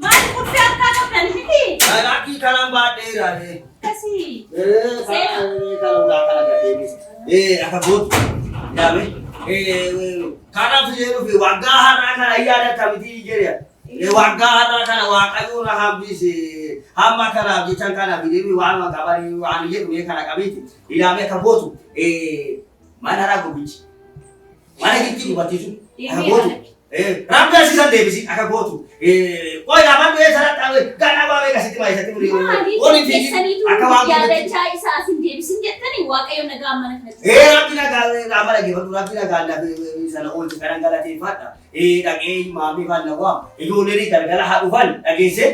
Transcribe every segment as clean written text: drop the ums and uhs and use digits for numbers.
Maali qulfii harkaa qabdan miti? Lakkii kanan baadheera. Akkasii. Kana ulaa kana gadeemis. Akka gootu. Yaame. Kanaaf jedhu fi waggaa har'aa kana yaadata miti jedhe. Waggaa har'aa kana Waaqayyo na hambise. Hamma kanaaf jechaan kana fidee waan qabanii waan jedhu mee kana qabeeti. Ilaamee akka gootu. Mana ragaa bichi. Mana jirti dubartii sun. Akka gootu. Rabbi asiisan deebisi akka gootu. Qoy afaan du'ee sana ganaa baabee kasitti baay'isatti muri. Maali Oli fiigi qopheessaniitu akka waan yaadachaa isa asin deebisin jettanii Waaqayyo nagaa mana kanatti. Rabbi nagaa nama dhaggeeffatu rabbi nagaa sana oolche kanan galateeffadha. Dhaqee maamii faana waam ijoolleen galgala haa dhufan dhageesse.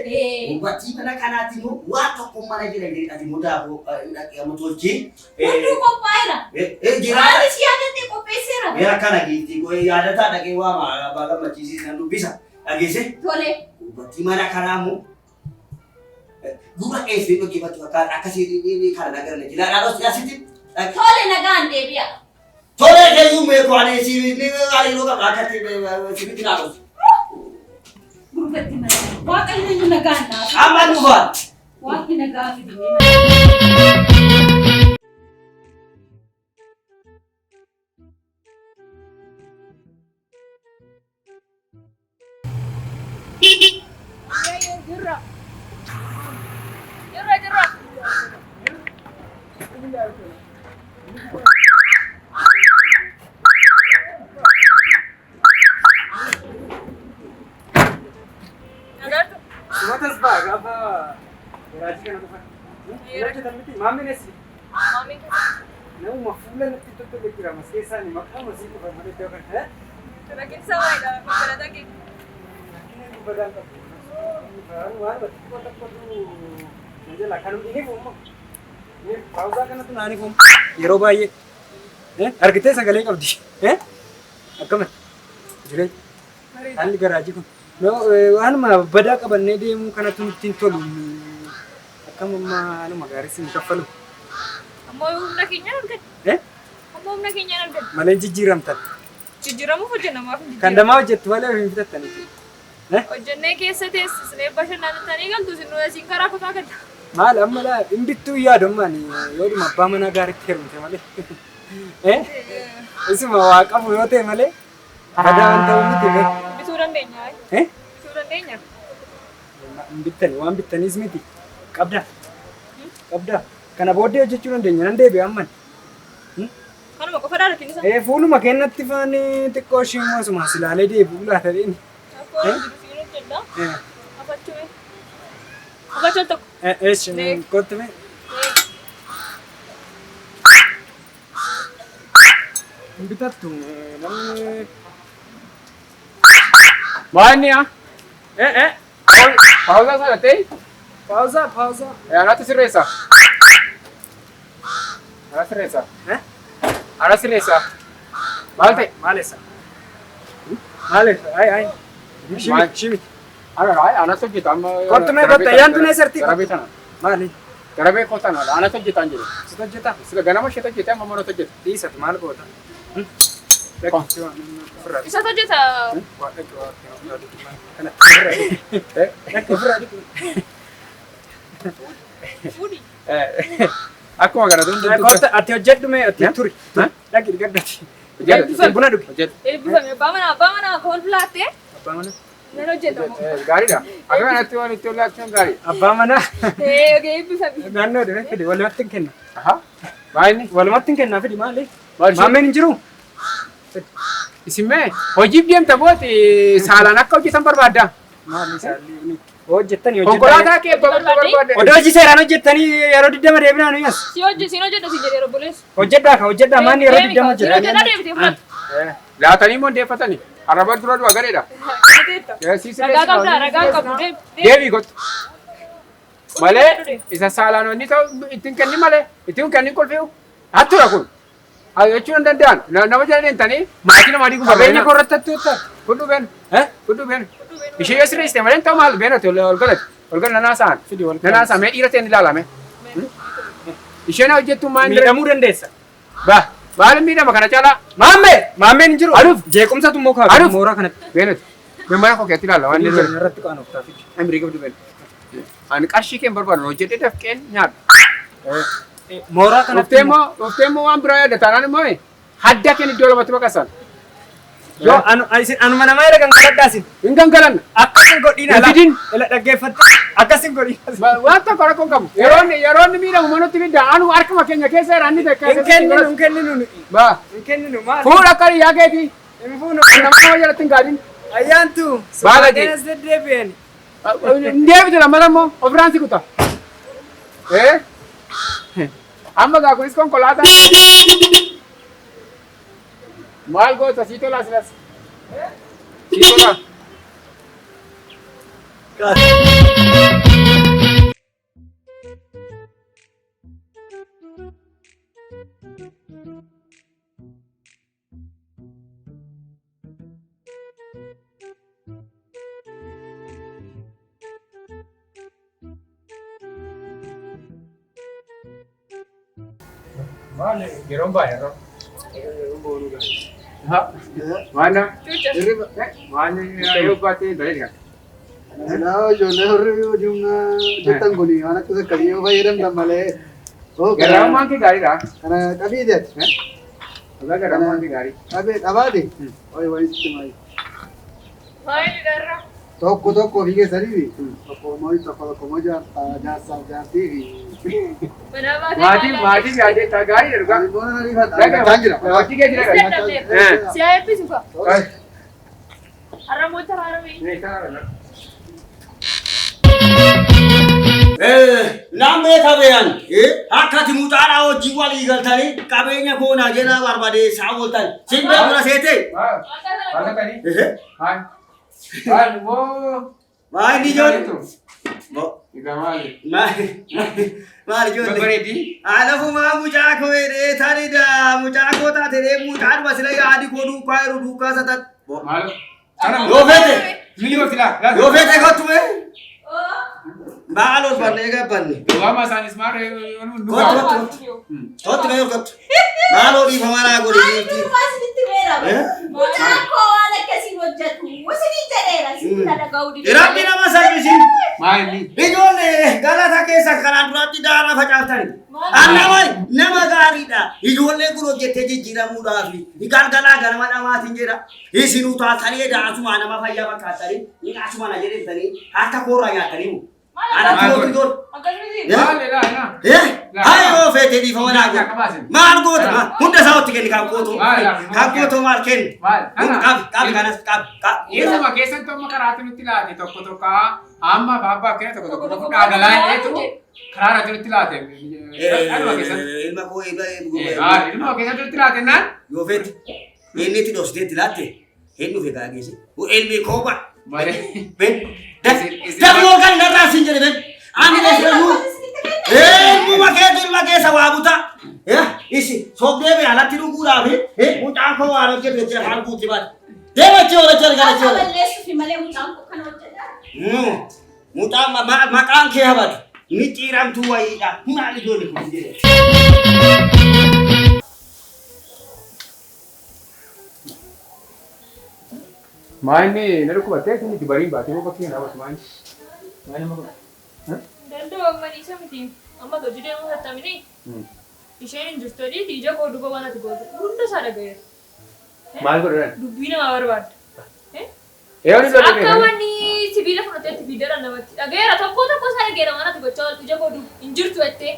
Dubartii mana kanaatti immoo waan tokko mana jira jedhee ati immoo daakuu dhaqee amma tolchee. Hunduu qophaa'eera. Jiraata. Anis yaadattee qopheesseera. Mee akkana giiftii koo yaadataa dhaqee waama abbaa gammachiisii nan dubbisa dhageesse. Tole. Dubartii mana kanaa immoo gurra dheessee dhaggeeffattu fakkaata akkasii kana nagarna jira. Dhaalos asitti. Tole nagaan deebi'a. Tole keeyyuu meeku ani si hariiroo qaba akkatti sibitti dhaalos. Gurbatti mana. Waaqayyo iyyuu nagaan naaf. Amma dhufaan. Waaqni nagaa fidee. Jirra. Jirra jirra. Nagaatu. Sumatas ba'a gaafa garaajii kana dhufan. Hojjetan miti maammeen eessi. Maamiin keessa. Namuma fuula natti tottole jira mas keessaan maqaa masii dhufan malee iddoo kana. Rakkinsa waayidha konkolaataa kee. Rakkina inni badaan qabu. Waan xiqqoo tokkotu na jala kanum inni fuumma. Paawuzaa kanatu naani fuumma. Yeroo baay'ee argitee sagalee qabdi. Akkamatti jireenya. Haalli garaajii kun. Waanuma badaa qabannee deemuu kanatu nutti hin tolu. Akkam amma haaluma gaarii sin kaffalu. Ammoo humna keenyaan arganna. Ammoo humna keenyaan arganna. Malee jijjiiramtan. Jijjiiramuuf hojjenna maaf hin Kan jijjiiramu. namaa hojjettu malee hin bitattanii. Hojjennee keessa teessisnee bashannanatanii galtu isin nuyi asiin karaa kutaa galla. Maal amma laa hin bittuu yaadu ammaan yoodhuma abbaa manaa gaariitti heerumte malee. Isuma waa qabu yoo ta'e malee badaa waan ta'uu miti mee. Bituu dandeenya. Bituu dandeenya. Hin bittani waan bittaniis miti. Qabdaa. Qabdaa. Kana booddee hojjechuu dandeenya nan deebi'a amman. Kanuma qofa dha rakkinni isaa. Fuuluma keenyatti faan xiqqoo ishee immoo asuma as ilaalee deebi'uu laata deemi. Rakkoo jiru siin hojjedha. Afachume. Afachuun tokko. Eesh kottu mee. Hin bitattu namni. Maal yaa? Paawuzaa sana ta'e Paawuzaa paawuzaa. anatti sirreessa. Ana sirreessa. Ana sirreessa. Maal ta'e? Maal eessa? Maal eessa? Ayi ayi. Shimi shimi. Ana anatti hojjeta amma. Kottu mee kottu ayyaantu nee sarti. Darabee tana. Maali? Darabee kottan anatti hojjetaan jedhe. Situ hojjeta? Sila ganama isheetu hojjete amma manatti hojjeta. Dhiisatu maal goota? Isatu hojjeta. Fuudhi. Akkuma kana tun Kottu ati hojjedhu mee ati turi. Dhaqi dhiqadhati. Buna dhugi. Hojjetu. Eebbifame abbaa manaa abbaa manaa kool filaattee Abbaa manaa. nan hojjeta. Gaariidha. Akka kanatti waan itti ollaachuun gaarii. Abbaa manaa. Ee eebbifame. Naannoo dhufee fidi walumatti hin kenna. Aha. Maal Walumatti hin kennaa fidi maali? Maal Maammeen hin jiru? Isin mee hojiif deemta booti saalaan akka hojjetan barbaadda. Maali saalli hojjettanii hojjettanii. Konkolaataa kee babal'aa barbaadde. Odoo hojii seeraan hojjettanii yeroo 20 deebinaa nuyi as. Si hojje siin hojjedha si jedhee obboleessu. Hojjedhaa ka hojjedhaa maanni yeroo 20 Siin hojjedhaa. hojjedha deebitee fudhatu. Laatanii immoo deeffatanii. Arraba dura du'a gareedha. Ragaa qabdaa ragaa qabdu deemi. Deebii kottu. Malee isa saalaan wanni ta'u ittiin kenni malee ittiin kenni qulfi'u. Hattuudha kun. Jechuun hin danda'an. Nama jala deemtanii maatii namaa diiguu Qabeenya koo irratti hattuu jettaa? Fudhu been. Fudhu been. Ishee yoo sirreessite malee ta'u maal beenati ol galati. Ol galati nanaa sa'an. Fidi wal Nanaa sa'an mee dhiira ta'e ni ilaalame. Isheen hojjettu maal Miidhamuu dandeessa. Bah. Maal miidhama kana caalaa? Maammee! Maammeen hin jiru. Aduuf. Jeequmsatu immoo kaa'u Aduuf. mooraa kanatti. Beenet. Mee mana koo keessatti ilaalla waan inni Inni irratti qaanoftaa fi. Amirii qabdu been. Ani qarshii kee hin barbaadu hojjedhee dafqeen nyaadha. Mooraa kanatti. Dhuftee immoo waan biraa yaadda taanaan immoo hadda keen iddoo lamatti baqasan. Yoo anu isin anuma namaa irra gangaladhaa isin. Hin gangalanna. Akkasin godhiin Hin ala. fidin. Ila dhaggeeffatte. Akkasin godhiin. Waan tokko rakkoo hin qabu. Yeroo inni miidhamu manatti fidda anu harkuma keenya keessa jira inni takka. Hin kenninu hin kenninu nuti. Baa. Hin kenninu maal? Fuudha akka hiyyaa keetii. Hin fuunu. Nama nama jalatti hin gaadin. Ayyaantu. Baala Sobaadeen as deddeebi'een. Hin deebitu lamman ammoo ofirraan si kuta. Eh? Amma gaa kunis konkolaataa. Maal goota sii tolaa silas. Sii tolaa. Maal yeroon baay'ee yeroo. Maal maal yoo baatee bareeda. Silaa ijoollee horri hojii hojjetan kun waan akkas akkasii yoo fayyadamtan malee. Garraamummaan kee gaariidha. Kana qabiiti ati. Dhugaa garraamummaan kee gaarii. Qabee qabaate. Wayi wayi sitti maayi. Maayini dharra. Tokko tokko ofii keessanii fi tokko immoo tokko tokko immoo jaarsaaf jaartii fi. Manaa baatee Maatiin maatiin yaadee taa gaariidha dhugaa. Ani boona na riifata. Nyaachaa jira. Hojii kee jira. Si haa eebbisu kaa. Har'a moota haarame. Naan beeka beeyan akka ati mucaadhaa wajjin walii galtanii qabeenya koo naa jedhaa barbaade isaa ooltan sin beeku na seete. Maal moo. Maal inni ijoollee? Maal ijoollee? Babbareeddi. Alafumaa mucaa koo jedhee taanidha mucaa koo taate dee mucaa dhuma sila yaadi koo duukaa jiru duukaa satan. Maal? Yoo feete Miyyoo silaa. yoo feete kottu mee? Maal ol bannee gabbanne. Waama isaanis maal Kottu kottu kottu mee kottu. Maal olii famanaa godhi jirti. Mucaan koo waan akkasii hojjetu isinii jedheera isin dhaga'uu dide. Rabbi nama salphisi. Maal inni? Ijoollee galata keessa kanaan duratti daara facaaftani. Annama nama gaariidha. Ijoollee kun hojjettee jijjiiramuudhaaf galgalaa ganama dhamaatiin jedha. Isin utaaltanii asuma nama fayyaa fakkaatanii asuma na jedhemtanii harka koorraa nyaatanii mu. Ana kootu ijoollee. Akkasumas Maal ilaa ilaa. Haa yoo feete dhiifama naa godhu. Maal goota? Hunda isaa otti kenni kan kootu. Kan kootu maal kenni? Maal? Qabi qabi kanas qabi qabi. Eessuma keessatti amma karaatti nutti laate tokko tokko amma abbaa kenna tokko tokko tokko dhaagalaa jedheetu karaa irratti nutti laate. Ilma keessatti. Ilma koo ilma Ilma keessatti nutti laate naan. yoo feete inni itti dhoositee itti laatte hin dhufe gaa geesse. Ilmi koo ba. Malee. Ben. Daboo kan narraa siin jedhe ben. Ani leessu. Ilmuma keetu ilma keessa waa buta. Isi sobdee bee alatti dhuguudhaaf mucaan koo waan hojjetu jettee afaan guutti baate. Deema achi oola achi argaa achi Akka oola. balleessuufi malee mucaan koo kana hojjeta. Mucaan maqaan kee habatu. Micciiramtuu wayiidha. Maal ijoollee kun jedhe. Maanni na dhukkubattee isin itti bariin baatee moo bakkee raawwatu maanni? Maanni amma kun? Danda'u amma dhiisa miti. Amma hojii deemuu hattamini. Isheen hin jirtu jedhiiti ija koo duuba waan ati gootu hunda isaa dhaga'eera. Maal godhan? Dubbii namaa barbaadda. Eeyoon iddoo Akka dhufee. wanni sibiila fudhateetti fiidara namatti dhaga'eera tokko tokko isaa dhaga'eera waan ati gochaa ooltu ija koo duuba hin jirtu jettee.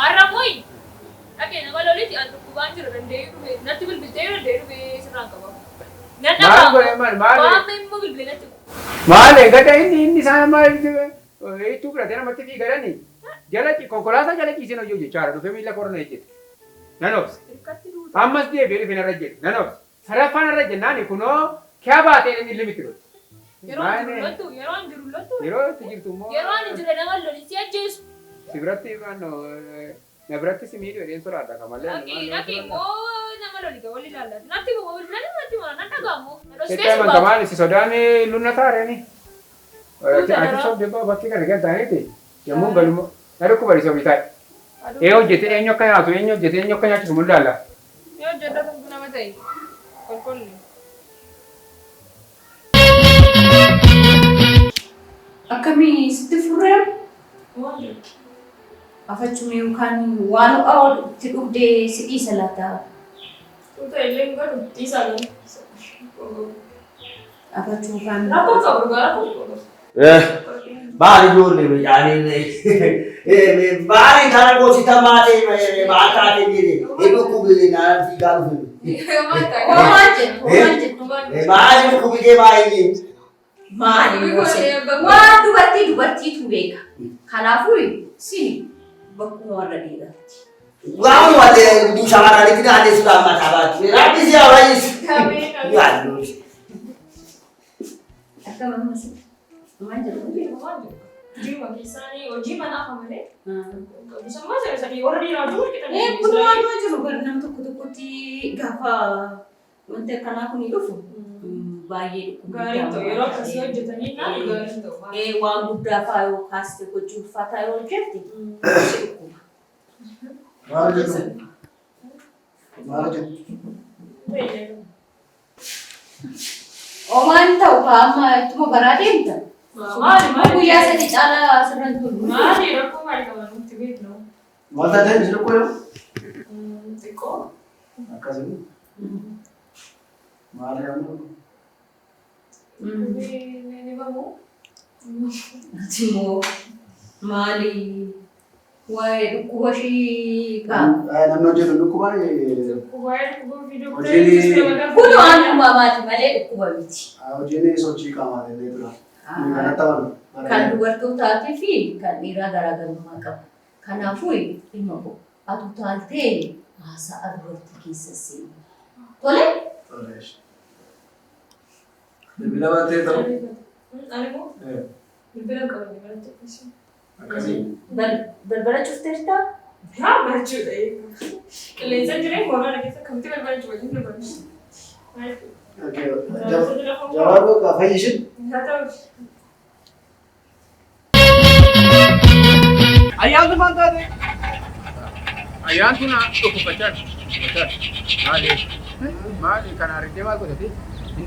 Har'a immoo dhagee nama lolitti an dhukkubaan jira danda'ee dhufe natti bilbiltee danda'ee dhufe sirraan qabamu. Nan Maal godhe maal maal? Waan immoo bilbilee natti Maal eeggata inni inni isaan amma ittuu fudhatee namatti fiigalani jala konkolaataa jala ciiseen hojii hojjechaa jira dhufee miila korna hojjete. Nan obse. hirkatti duuta. Ammas deebi'ee dhufee narra jedhe nan obse. Sadaffaan narra jennaani kunoo kee baatee inni limiti godhe. Yeroo an jiru loltu yeroo an jiru loltu Yeroo itti jirtu immoo yeroo an jire nama loli si ajjeesu. si biratti na biratti si miidhu jedheen soraadha kamalee. Dhaqi dhaqi immoo nama loli ga wal ilaallatu. Natti immoo bilbilanii natti immoo nan dhaga'amu. Sitti amantaa maali si sodaan lunna taareen. Ati sobdee bakkee kana kan ta'aniiti yommuu galumoo na dhukkuba dhiisoo bitaa. Ee hojjetee eenyu akka nyaatu eenyu hojjetee eenyu akka nyaachisu mul'aala. Ni hojjedha kun nama ta'e. Qulqulli. Akkamii sitti furreera? Afachuma yookaan waan ho'aa itti dhugdee si dhiisa laata? Tuuta illee hin godhu dhiisaa galu. Afachuu yookaan. Rakkoo qabu dhugaa rakkoo qabu. Maali ijoollee midhaanii maali kana goosita maatee maal taatee jedhe inni dhukkubee naan fiigaa dhufe. Homaa jettu homaa jettu. Maali dhukkubee baay'ee. Maali waan dubartii dubartiitu beeka. Kanaafuu sini bakkuma warra dhiiraatti. Waan wallee shamarranitti naannessuudhaan mataa baatti. Rabbi si haa fayyisu. Yaallu. Akkam ammas maal jedhu? Hojiima keessaanii hojii manaa malee. Bisammaa jira sadii warra dhiiraa jiru qixanii. Kun waanuma jiru bara nam tokko tokkotti gaafa wanti akkanaa kun dhufu baay'ee dhukkuba. Gaariin ta'u yeroo akkasii hojjetanii naan gaariin ta'u. Waan guddaa faa yoo kaaste hojii ulfaataa yoo hojjette si dhukkuba. Maal hojjetu? Maal hojjetu? Omaan ta'u kaa amma ittuma baraa deemta. Maali maali? Guyyaa sadii caalaa asirra hin tolu. Maali rakkoo maali qaban nutti beeknu? Maal taatee isin dhukkubee? Xiqqoo. Akkasii. Maali amma? Ni bamu. Ati immoo maali waa'ee dhukkuba ishii kaa? Namni hojjetu dhukkubaa. Waa'ee dhukkubaa fi Hojiin- Kun waan uumamaati malee dhukkuba miti. Hojiin sochii qaamaa illee tura. Kanatti amanu. Kan dubartootaatii fi kan dhiiraa garaagarummaa qaba. Kanaafuu ilma koo atu taaltee haasa'a dubartii keessa seeni. Tole? Bilbila baattee ta'u. Ani immoo bilbila qabanne manatti akkasii. Akkasii. Balbala cufteertaa? Yaa barachuudha. Qilleensa jireen mooraa keessa akkamitti balbala cufa hin dubbatu. Jawaaboo fayyishin. Haa ta'u. Ayyaantu maal taate? Ayyaantu na dhukkubfachaa jira. Maali? Maali kana argitee maal godhate?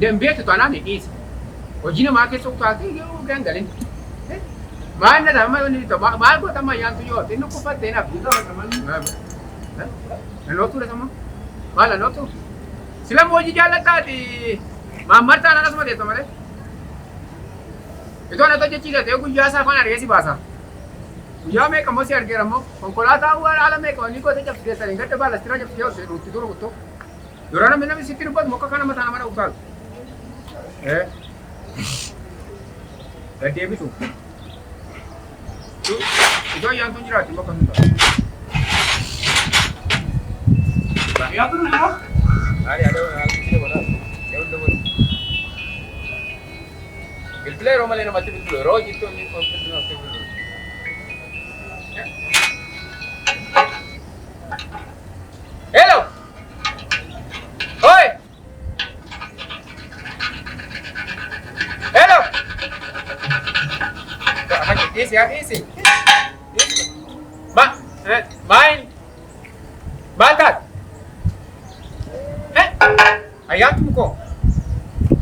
Hin beektu taanaan hin dhiisa. Hojii namaa keessa utaaltee yeroo gangalin. Maal na dama inni ta'u maal godhama ayyaantu yoo inni dhukkubfattee naaf. Nalootu dha maal nalootu? Sila hojii jaallataati. Maammar taanaan asuma teessa malee. Itoo na hojjechiisa ta'e guyyaa isaa afaan argee si baasa. Guyyaa meeqa immoo si argeera immoo konkolaataa waan haala meeqa wanni gootee cabsitee saniin gadda baalastiraa cabsitee ol ruutti dura kuttu. Yeroo namni namni sitti dubbatu mokka kana mataa nama dha'u taalu. Gaddeebitu. Itoo ayyaantuun jiraatti mokka sun ta'a. Ayyaantu nu jira? Bilbila yeroo malee namatti bilbilu yeroo hojiitti hojii namatti bilbilu. Hello! Oi! Hello! Easy, easy. Ma, mine. Maal taate? Ayyaantu koo.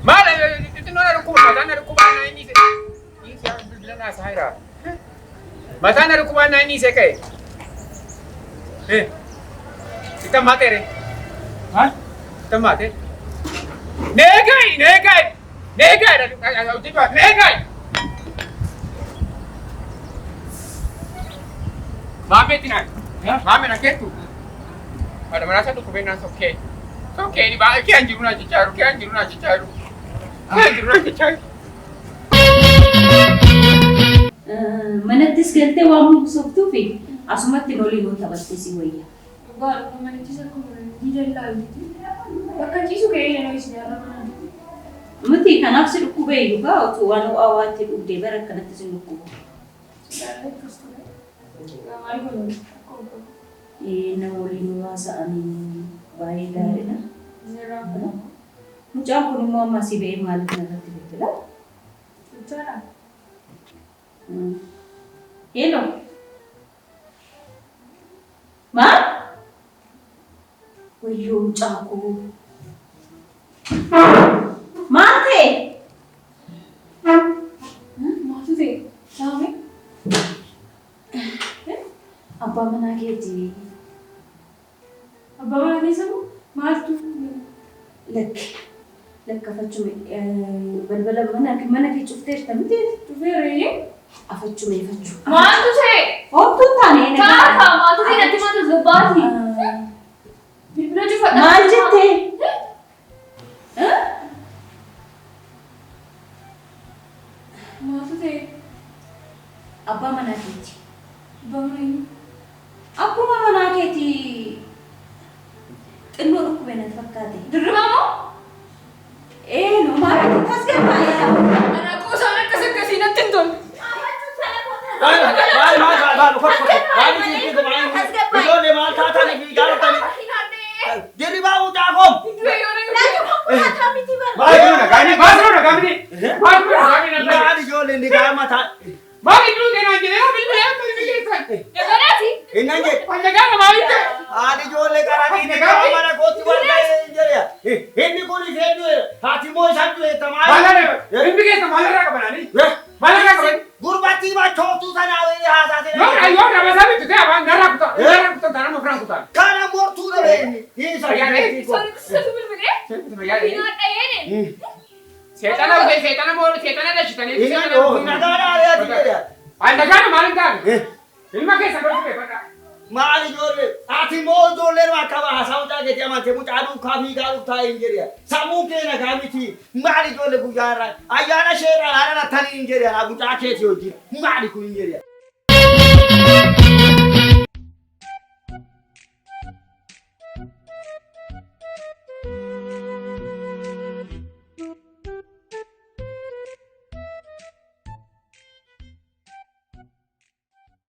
Maal xixinnoo na dhukkuba mataan na dhukkuba na inni ise. Bilbila naa isaa jira. Mataan na dhukkuba na inni ise ka'e. Itti ammaatee re. Maal? Itti ammaatee. Neegai neegai neegai neegai. Maameetti naan. Maame na keetu. Haadha manaa isaa dhukkubee naan sokkee. Sokkee ni baay'ee kee jiru naa jechaa jiru kee jiru naa jechaa jiru. Kee jiru naa jechaa jiru. Manattis galtee waan muksoftuuf asumatti nolii nuu taphattee si wayya. Dhugaa manichis akkuma ni dallaalutti. Bakka ciisu ka'ee yeroo isin yaada mana. Miti kanaaf si dhukkubee iyyuu gaa otoo waan ho'aa waatti dhugdee bara akkanatti si dhukkubu. Maal godhu? Akkuma qabu. Nama waliin haasa'anii baay'ee gaariidha. Mucaan kun immoo amma asii ba'ee maaliif narratti bilbila? Muchaadha. Hello. Maal? Wayyoo mucaa koo. Maal ta'e? Maaltu ta'e? Saame? Abbaa manaa keetii. Abbaa manaa keessa moo? Maaltu? Lakki. Lakkafachume balbala mana kee cufteerta miti? Dhufeera. Afachume ifachuu. Maaltu ta'e? Homtuu taane Taata maaltu ta'e natti maaltu gabbaati? Bilbila cufadha. Maal jettee? Maaltu ta'e? Abbaa manaa keeti. Abbaa manaa eenyu? Abbuma manaa keetii. Xinnoo dhukkube natti fakkaate. Dirrimaa moo? Ee no maal tasgabbaa'eera. Ana qoosaan akkas akkasii natti hin tolu. Maal maal maal maal kottu maal isiin maal ijoollee maal taatanii fi gaafatanii dirribaa mucaa koo. Maal nagaani? Maal nagaani? Maal nagaani? Maal ijoollee ni gaama taa. Maal iddoo seenaa jedhee bilbilee akka bilbileessan. Dagalaati. Innan jedhe. Fannagaama maalitti? Haadhi ijoollee qaranii ni gaama mana kootti wal ga'ee hin jedhe. Inni kun isheen du'e haati immoo isaan du'e tamaa. Maal ilmi keessa maalarraa qabananii? Maalarraa qaban? Gurbattii machooftuu sanaa wayii haasaa Yoo yoo rabasaa bitu ta'e afaan narraa kutaa. Narraa kutaa taanaan ofirraan kutaa. Kana mortuu dhabe inni. Dhiisa. Seexana seexana moo seexana dhashitanii. Innan dhoo nagaadhaa ari'aati jedhe. Nagaadha maal hin taane? Ilma keessa godhu beekadha. Maal ijoollee ati immoo ijoolleen akka haasaa mucaa keetii amantee mucaa duukaa fiigaa dhuftaa hin jedhe. Sammuun kee nagaa miti. Maal ijoollee guyyaa irraa ayyaana sheeraan haala nattanii hin jedhe mucaa keetii wajjin. Maali kun hin jedhe.